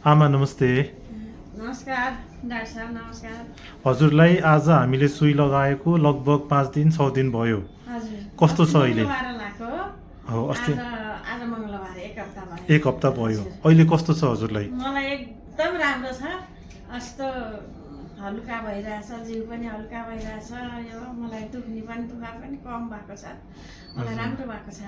आमा नमस्ते। नमस्कार डाक्टर साहब, नमस्कार। हजुरलाई आज हामीले सुई लगाएको लगभग 5 दिन 6 दिन भयो। हजुर, कस्तो छ अस्ति अहिले? मङ्गलबार लगाएको हो। हो अस्ति आज मङ्गलबार 1 हप्ता भयो। 1 हप्ता भयो। हजुर। अहिले कस्तो छ हजुरलाई? मलाई एकदम राम्रो छ। यस्तो हल्का भइरहेछ, जिउ पनि हल्का भइरहेछ। यो मलाई दुख्ने पनि दुखा पनि कम भएको छ। मलाई राम्रो भएको छ।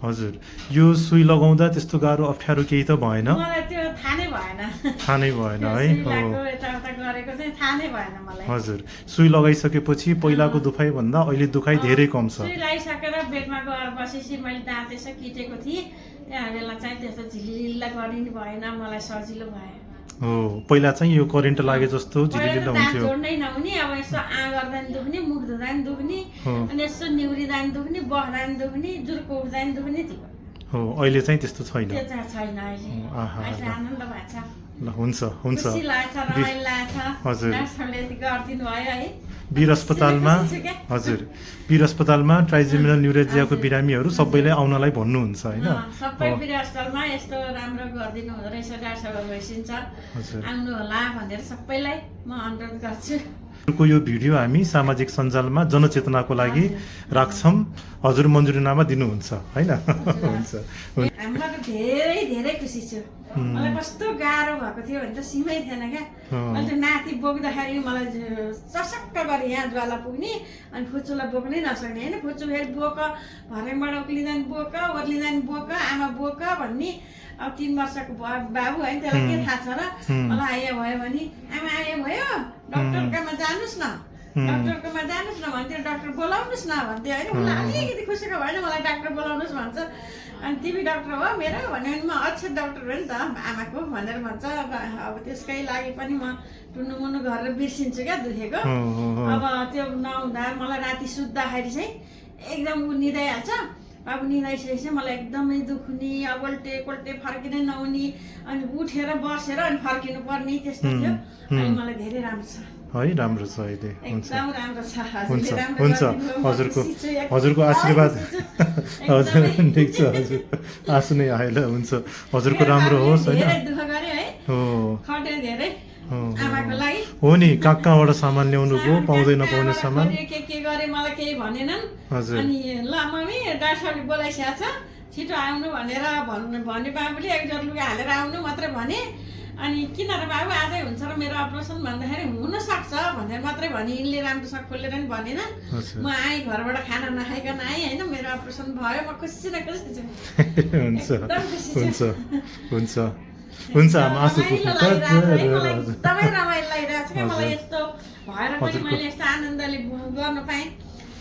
हजुर, यो सुई लगाउँदा त्यस्तो गाह्रो अप्ठ्यारो केही त भएन? मलाई त्यो थाहा नै भएन। थाहा नै भएन है? सुई हो। लगाएको यताउता गरेको चाहिँ थाहा नै भएन मलाई। हजुर, सुई लगाइसकेपछि पहिलाको दुखाइ भन्दा अहिले दुखाइ धेरै कम छ। सुई लगाइसकेर बेडमा गएर बसेपछि मैले दाँत यसो किटेको थिएँ। त्यहाँ बेला चाहिँ त्यस्तो झिलिलिल्ला गर्ने नि भएन, मलाई सजिलो भयो। हो, पहिला चाहिँ यो करेन्ट लागे जस्तो झिलिलिल्ला दाँत हुन्थ्यो। जोड्नै नहुने, अब यसो गर्दा नि दुख्ने, मुख धुँदा नि दुख्ने, हो। अनि यसो निहुरिँदा नि दुख्ने, बस्दा नि दुख्ने, जुर्को उठ्दा नि दुख्ने थियो। हो, अहिले चाहिँ त्यस्तो छैन। त्यो चाहिँ छैन अहिले। आहा, अहिले आनन्द भएको छ। ल हुन्छ हुन्छ। खुसी लाग्छ, रमाइलो लाग्छ। हजुर। डाक्टरले यति गरिदिनु भयो है। वीर अस्पतालमा खुसी छु क्या। हजुर, वीर अस्पतालमा ट्राइजेमिनल न्युरेजियाको बिरामीहरू सबैलाई आउनलाई भन्नुहुन्छ होइन? सबै वीर अस्पतालमा यस्तो राम्रो गरिदिनु हुँदो रहेछ, डाक्टर साहब भइसिन्छ, हजुर। आउनु होला भनेर सबैलाई म अनुरोध गर्छु। हजुरको यो भिडियो हामी सामाजिक सञ्जालमा जनचेतनाको लागि राख्छौँ। हजुर मन्जुरीनामा दिनुहुन्छ होइन? हुन्छ। म त धेरै धेरै खुसी छु। मलाई कस्तो गाह्रो भएको थियो भने त सीमै थिएन क्या। मैले त्यो नाति बोक्दाखेरि मलाई चसक्क गरी यहाँ ज्वाला पुग्ने, अनि फुच्चुलाई बोक्नै नसक्ने होइन। फुच्चु फेरि बोक, भरेबाट उक्लिँदा नि बोक, ओर्लिँदा नि बोक, आमा बोक भन्ने। अब 3 वर्षको बाबु होइन, त्यसलाई के थाहा छ र? मलाई आयो भयो भने आमा आयो भयो, डक्टरकोमा जानुहोस् न, डक्टरकोमा जानुहोस् न भन्थ्यो, डक्टर बोलाउनुहोस् न भन्थ्यो होइन। उसलाई अलिकति खुसीको भएन, मलाई डाक्टर बोलाउनुहोस् भन्छ। अनि तिमी डक्टर हो मेरो भन्यो भने म अच्छा डक्टर हो नि त आमाको भनेर भन्छ। अब त्यसकै लागि पनि म टुनुमुनु गरेर बिर्सिन्छु क्या दुखेको। अब त्यो नहुँदा मलाई राति सुत्दाखेरि चाहिँ एकदम ऊ निदाइहाल्छ। अब निदाइसकेपछि मलाई एकदमै दुख्ने, अब उल्टे फर्किनै नहुने, अनि उठेर बसेर अनि फर्किनु पर्ने त्यस्तो थियो। अनि मलाई धेरै राम्रो छ है, राम्रो छ अहिले। हुन्छ एकदम राम्रो छ। हुन्छ हुन्छ। हजुरको आशीर्वाद हजुर ठिक छ। हजुर आँसु नै आयो ल। हुन्छ, हजुरको राम्रो होस् होइन? धेरै दुःख गरे है, हो खटे धेरै आमाको लागि। हो नि, कहाँ कहाँबाट सामान ल्याउनु भयो, पाउँदै नपाउने सामान? के गरे मलाई केही भनेनन्। हजुर। अनि ल मम्मी डाक्टर साहबले बोलाइसकेको छ, छिटो आउनु भनेर भने बाबुले एक जोर लुगा हालेर आउनु मात्रै भने। अनि किन र बाबु आजै हुन्छ र मेरो अपरेसन भन्दाखेरि हुनसक्छ भनेर मात्रै भने। यिनले राम्रोसँग खोलेर नि भनेन। म आएँ, घरबाट खाना नखाइकन आएँ होइन। मेरो अपरेसन भयो, म खुसी न खुसी छु। हुन्छ एकदम खुसी छु। हुन्छ हुन्छ हुन्छ। आमा आँसु रमाइलो पुग्नु लागिरहेको छ है, त। मलाई एकदमै रमाइलो लागिरहेको छ क्या। मलाई यस्तो भएर पनि मैले यस्तो आनन्दले गर्न पाएँ,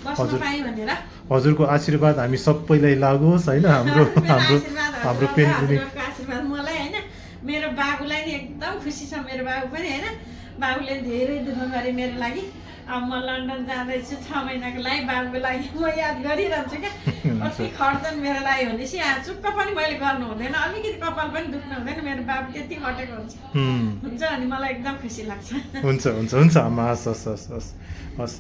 बस्न पाएँ भनेर। हजुरको आशीर्वाद हामी सबैलाई लागोस् होइन? हाम्रो हाम्रो हाम्रो पेन्टिङ आशीर्वाद मलाई होइन, मेरो बाबुलाई नि एकदम खुसी छ। मेरो बाबु पनि होइन, बाबुले धेरै दुःख गरे मेरो लागि। अब म लन्डन जाँदैछु 6 महिनाको लागि, बाबुको लागि म याद गरिरहन्छु क्या। कति खट्छन् मेरो लागि भनेपछि चुक्क पनि मैले गर्नु हुँदैन, अलिकति कपाल पनि दुख्नु हुँदैन। मेरो बाबु त्यति खटेको हुन्छ अनि मलाई एकदम खुसी लाग्छ। हुन्छ हुन्छ हुन्छ आमा, हस् हस् हस् हस् हस्।